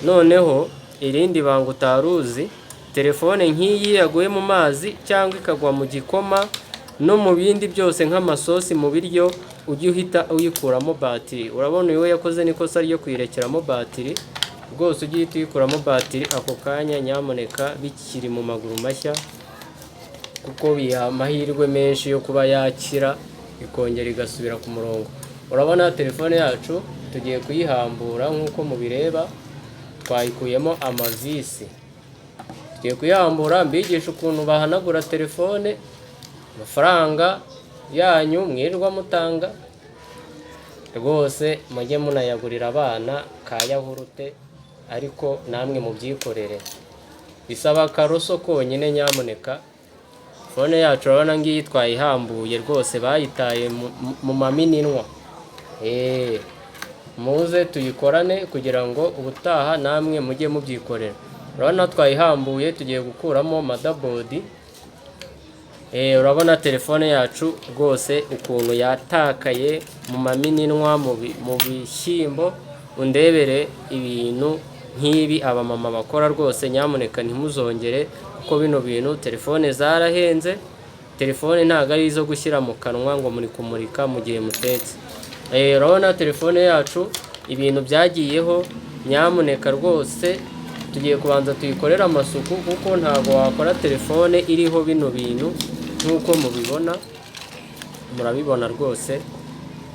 Noneho irindi banga utari uzi, telefone nk'iyi yaguye mu mazi cyangwa ikagwa mu gikoma no mu bindi byose nk'amasosi mu biryo, ujye uhita uyikuramo batiri. Urabona uyu we yakoze n'ikosa ryo kuyirekeramo batiri. Rwose ujye uhita uyikuramo batiri ako kanya nyamuneka, bikiri mu maguru mashya, kuko biha amahirwe menshi yo kuba yakira ikongera igasubira ku murongo. Urabona telefone yacu tugiye kuyihambura nk'uko mubireba, twayikuyemo amavisi. Tugiye kuyihambura mbigisha ukuntu bahanagura telefone. Amafaranga yanyu mwirirwa mutanga rwose mujye munayagurira abana ka yahurute, ariko namwe mubyikorere, bisaba akaroso konyine nyamuneka. Phone yacu urabona ngiyi twayihambuye rwose, bayitaye mu mamininwa. Muze tuyikorane kugira ngo ubutaha namwe mujye mubyikorera. Urabona twayihambuye, tugiye gukuramo motherboard. Urabona telefone yacu rwose ukuntu yatakaye mu mamininwa, mu bishyimbo. Undebere ibintu nk'ibi abamama bakora rwose, nyamuneka ntimuzongere, kuko bino bintu telefone zarahenze. Telefone ntabwo ari izo gushyira mu kanwa ngo muri kumurika mu gihe mutetse. Urabona telefone yacu ibintu byagiyeho, nyamuneka rwose tugiye kubanza tuyikorere amasuku, kuko ntabwo wakora telefone iriho bino bintu nk'uko mubibona. Murabibona rwose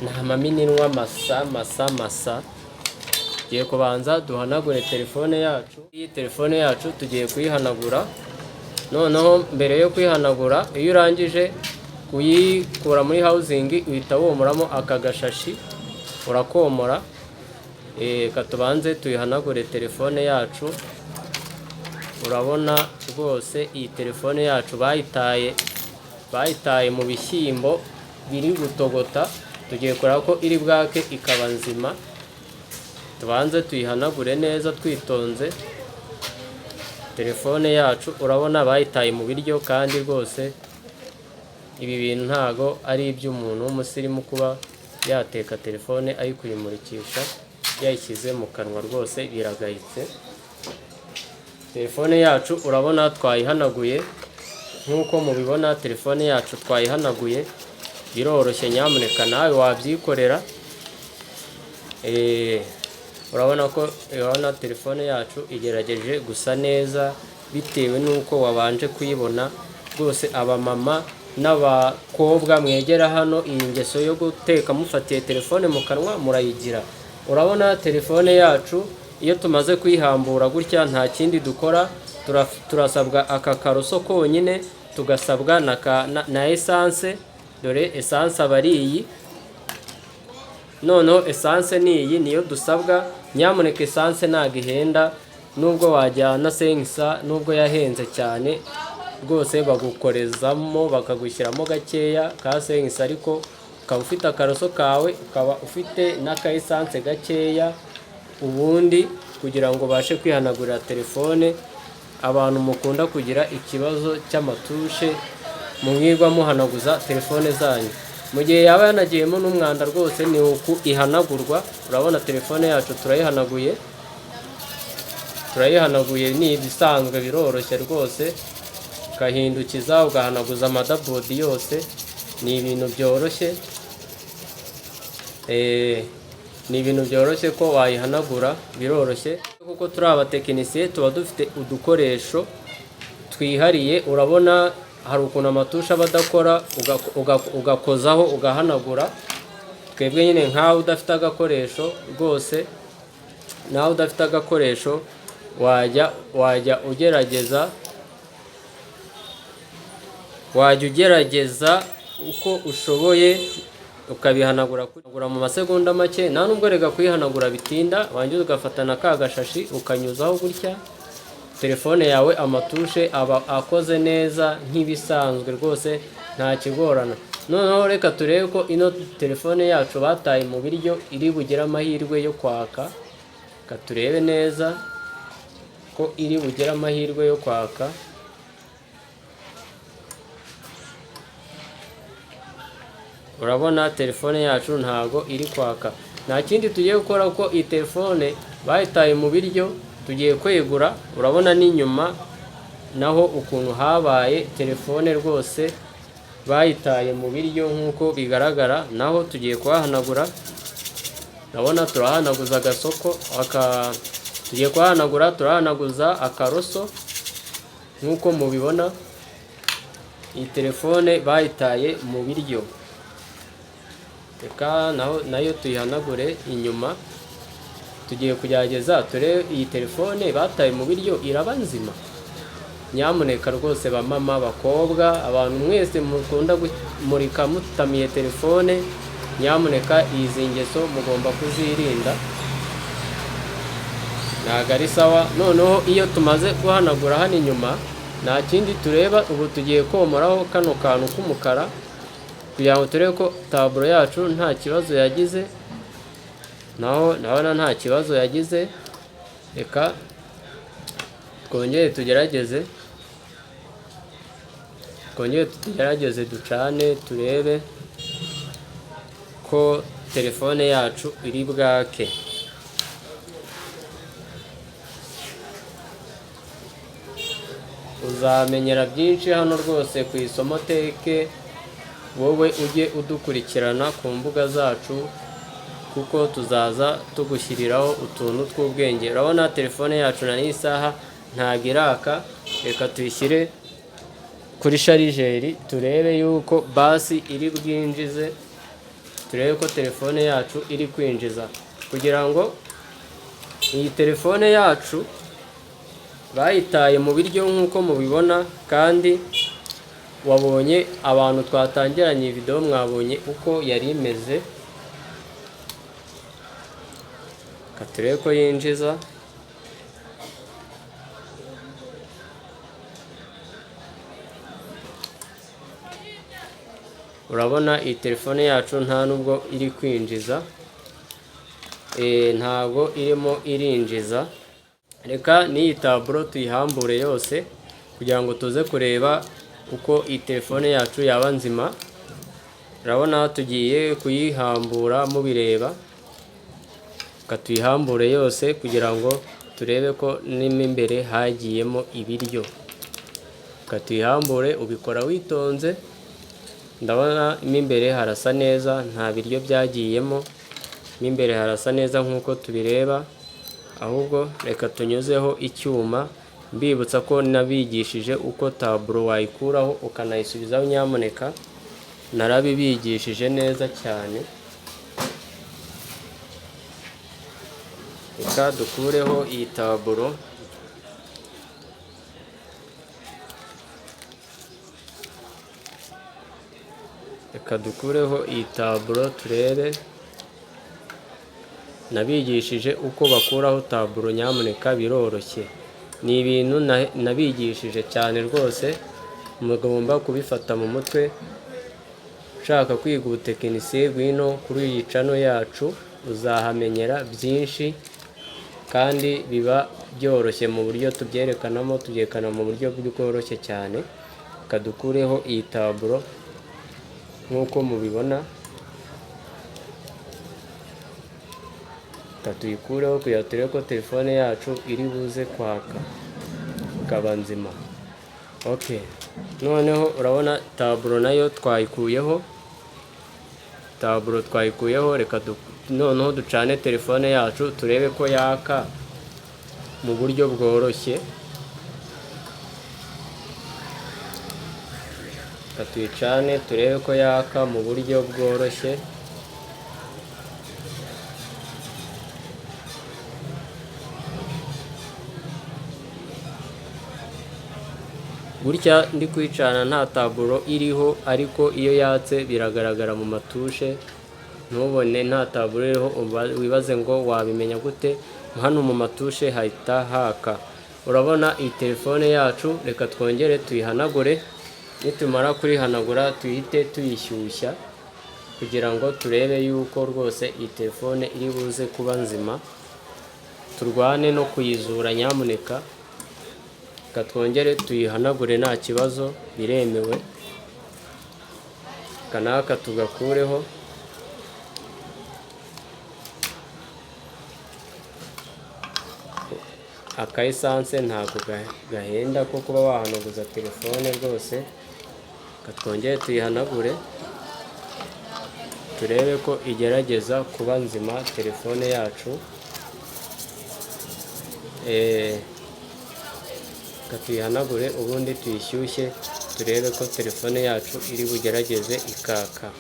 ni amamininwa masa masa masa. Tugiye kubanza duhanagure telefone yacu. Iyi telefone yacu tugiye kuyihanagura. Noneho mbere yo kuyihanagura, iyo urangije kuyikura muri housing uhita womoramo aka gashashi, urakomora. Reka tubanze tuyihanagure telefone yacu. Urabona rwose iyi telefone yacu bayitaye mu bishyimbo biri gutogota. Tugiye kureba ko iri bwake ikaba nzima. Tubanze tuyihanagure neza twitonze. Telefone yacu urabona bayitaye mu biryo, kandi rwose ibi bintu ntago ari iby'umuntu w'umusirimu kuba yateka telefone ari kuyimurikisha yayishyize mu kanwa, rwose biragayitse. Telefone yacu urabona twayihanaguye nk'uko mubibona, telefone yacu twayihanaguye, biroroshye, nyamuneka nawe wabyikorera. Urabona ko, urabona telefone yacu igerageje gusa neza bitewe n'uko wabanje kuyibona. Rwose abamama n'abakobwa mwegera hano, iyi ngeso yo guteka mufatiye telefone mu kanwa murayigira. Urabona telefone yacu iyo tumaze kuyihambura gutya, nta kindi dukora, turasabwa aka karoso konyine, tugasabwa na essence. Dore essence aba ari iyi. Noneho essence ni iyi, niyo dusabwa. Nyamuneka essence ntabwo ihenda, nubwo wajyana 500, nubwo yahenze cyane rwose, bagukorezamo bakagushyiramo gakeya ka 500, ariko ukaba ufite akaroso kawe, ukaba ufite n'aka essence gakeya, ubundi kugira ngo ubashe kwihanagurira telefone. Abantu mukunda kugira ikibazo cy'amatushe, mwirwa muhanaguza telefone zanyu mu gihe yaba yanagiyemo n'umwanda, rwose ni uku ihanagurwa. Urabona telefone yacu turayihanaguye, turayihanaguye, ni ibisanzwe, biroroshye rwose. Ugahindukiza ugahanaguza motherboard yose, ni ibintu byoroshye. Ni ibintu byoroshye ko wayihanagura, biroroshye kuko turi abatekinisiye, tuba dufite udukoresho twihariye. Urabona hari ukuntu amatushe aba adakora, ugakozaho ugahanagura. Twebwe nyine nkawe udafite agakoresho rwose, nawe udafite agakoresho wajya ugerageza uko ushoboye ukabihanagura mu masegonda make. Nta nubwo rega kuyihanagura bitinda, wangiza ugafata na ka gashashi ukanyuzaho gutya, telefone yawe amatushe aba akoze neza nk'ibisanzwe, rwose nta kigorana. Noneho reka turebe ko ino telefone yacu bataye mu biryo iri bugire amahirwe yo kwaka. Reka turebe neza ko iri bugire amahirwe yo kwaka. Urabona telefone yacu ntago iri kwaka. Nta kindi tugiye gukora kuko iyi telefone Bayitaye mu biryo, tugiye kwegura. Urabona n'inyuma naho ukuntu habaye. Telefone rwose bayitaye mu biryo nk'uko bigaragara, naho tugiye kuhahanagura. Urabona turahanaguza agasoko aka, tugiye kuhahanagura, turahanaguza akaroso nk'uko mubibona. Iyi telefone bayitaye mu biryo, reka naho nayo tuyihanagure inyuma. Tugiye kugerageza turebe iyi telefone bataye mu biryo iraba nzima. Nyamuneka rwose, bamama, bakobwa, abantu mwese mukunda kumurika mutamiye telefone, nyamuneka izi ngeso mugomba kuzirinda, ntabwo ari sawa. Noneho iyo tumaze guhanagura hano inyuma, nta kindi tureba, ubu tugiye komoraho kano kantu k'umukara kugira ngo turebe ko taburo yacu nta kibazo yagize. Naho ndabona nta kibazo yagize. Reka twongere tugerageze, twongere tugerageze ducane, turebe ko telefone yacu iri bwake. Uzamenyera byinshi hano rwose ku Isomo Tech. Wowe ujye udukurikirana ku mbuga zacu, kuko tuzaza tugushyiriraho utuntu tw'ubwenge. Urabona telefone yacu na n'isaha ntabwo iraka. Reka tuyishyire kuri chargeur, turebe yuko basi iri bwinjize, turebe ko telefone yacu iri kwinjiza. Kugira ngo iyi telefone yacu bayitaye mu biryo nk'uko mubibona, kandi wabonye abantu twatangiranye iyi video, mwabonye uko yari imeze. Reka turebe ko yinjiza. Urabona iyi telefone yacu nta nubwo iri kwinjiza, ntabwo irimo irinjiza. Reka n'iyi taburo tuyihambure yose kugira ngo tuze kureba uko iyi telefone yacu yaba nzima. Urabona tugiye kuyihambura mubireba. Reka tuyihambure yose kugira ngo turebe ko n'imo imbere hagiyemo ibiryo. Reka tuyihambure, ubikora witonze. Ndabona mo imbere harasa neza, nta biryo byagiyemo. Mo imbere harasa neza nk'uko tubireba. Ahubwo reka tunyuzeho icyuma. Mbibutsa ko nabigishije uko taburo wayikuraho ukanayisubizaho, nyamuneka narabibigishije neza cyane. Reka dukureho iyi taburo. Reka dukureho iyi taburo turebe. Nabigishije uko bakuraho taburo, nyamuneka biroroshye. Ni ibintu nabigishije cyane rwose, mugomba kubifata mu mutwe. Ushaka kwiga ubutekinisiye, ngwino kuri iyi channel yacu, uzahamenyera byinshi kandi biba byoroshye mu buryo tubyerekanamo, tubyerekana mu buryo bworoshye cyane. Reka dukureho iyi taburo nk'uko mubibona. Reka tuyikureho kugira ngo turebe ko telefone yacu iri buze kwaka ikaba nzima. Okay, noneho urabona taburo nayo twayikuyeho, taburo twayikuyeho. Reka noneho ducane telefone yacu turebe ko yaka mu buryo bworoshye. Reka tuyicane turebe ko yaka mu buryo bworoshye. Gutya ndi kuyicana nta taburo iriho, ariko iyo yatse biragaragara mu matushe, ntubone nta taburo iriho, wibaze ngo wabimenya gute? Hano mu matushe hahita haka. Urabona iyi telefone yacu, reka twongere tuyihanagure. Nitumara kurihanagura tuhite tuyishyushya kugira ngo turebe yuko rwose iyi telefone iri buze kuba nzima. Turwane no kuyizura, nyamuneka. Reka twongere tuyihanagure, nta kibazo, biremewe. Aka n'aka tugakureho. Aka essence ntabwo gahenda ko kuba wahanaguza telefone rwose. Reka twongere tuyihanagure turebe ko igerageza kuba nzima telefone yacu. Reka tuyihanagure ubundi tuyishyushye turebe ko telefone yacu iri bugerageze ikaka.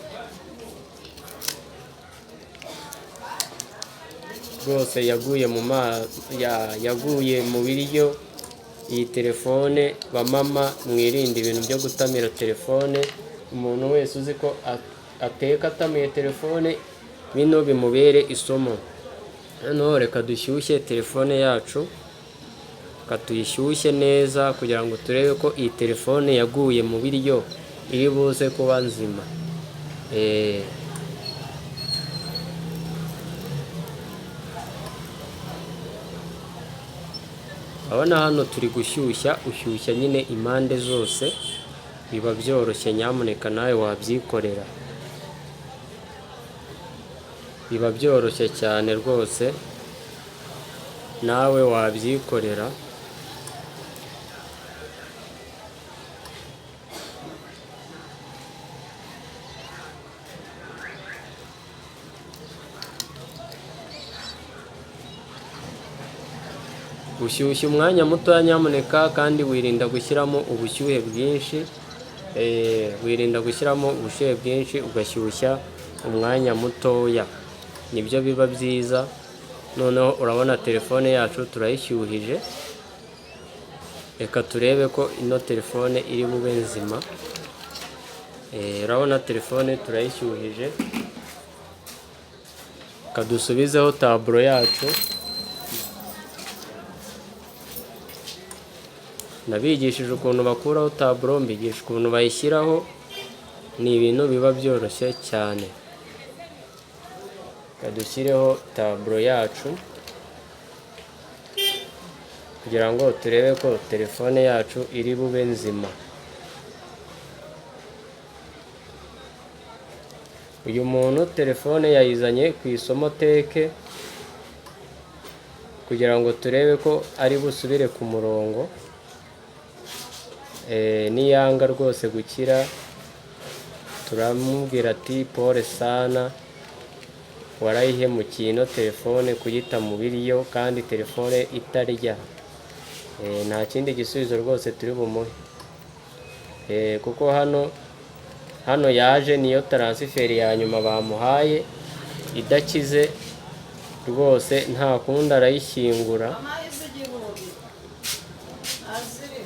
Rwose yaguye mu yaguye mu biryo iyi telefone. Bamama, mwirinde ibintu byo gutamira telefone. Umuntu wese uzi ko ateka atamiye telefone, bino bimubere isomo. Noneho reka dushyushye telefone yacu, reka tuyishyushye neza kugira ngo turebe ko iyi telefone yaguye mu biryo iri buze kuba nzima. Urabona hano turi gushyushya, ushyushya nyine impande zose, biba byoroshye, nyamuneka nawe wabyikorera, biba byoroshye cyane rwose, nawe wabyikorera. Ushyushya umwanya mutoya nyamuneka, kandi wirinda gushyiramo ubushyuhe bwinshi, wirinda gushyiramo ubushyuhe bwinshi, ugashyushya umwanya mutoya, nibyo biba byiza. Noneho urabona telefone yacu turayishyuhije, reka turebe ko ino telefone iri bube nzima. Urabona telefone turayishyuhije, reka dusubizeho taburo yacu. Nabigishije ukuntu bakuraho taburo, mbigisha ukuntu bayishyiraho, ni ibintu biba byoroshye cyane. Reka dushyireho taburo yacu kugira ngo turebe ko telefone yacu iri bube nzima. Uyu muntu telefone yayizanye ku Isomo Tech kugira ngo turebe ko ari busubire ku murongo. Niyanga rwose gukira turamubwira ati pole sana, warayihemukiye ino telefone kuyita mu biryo kandi telefone itarya. Nta kindi gisubizo rwose turi bumuhe, kuko hano yaje niyo transfer ya nyuma bamuhaye idakize rwose, nta kundi arayishyingura. Amazi 1000 aziriho.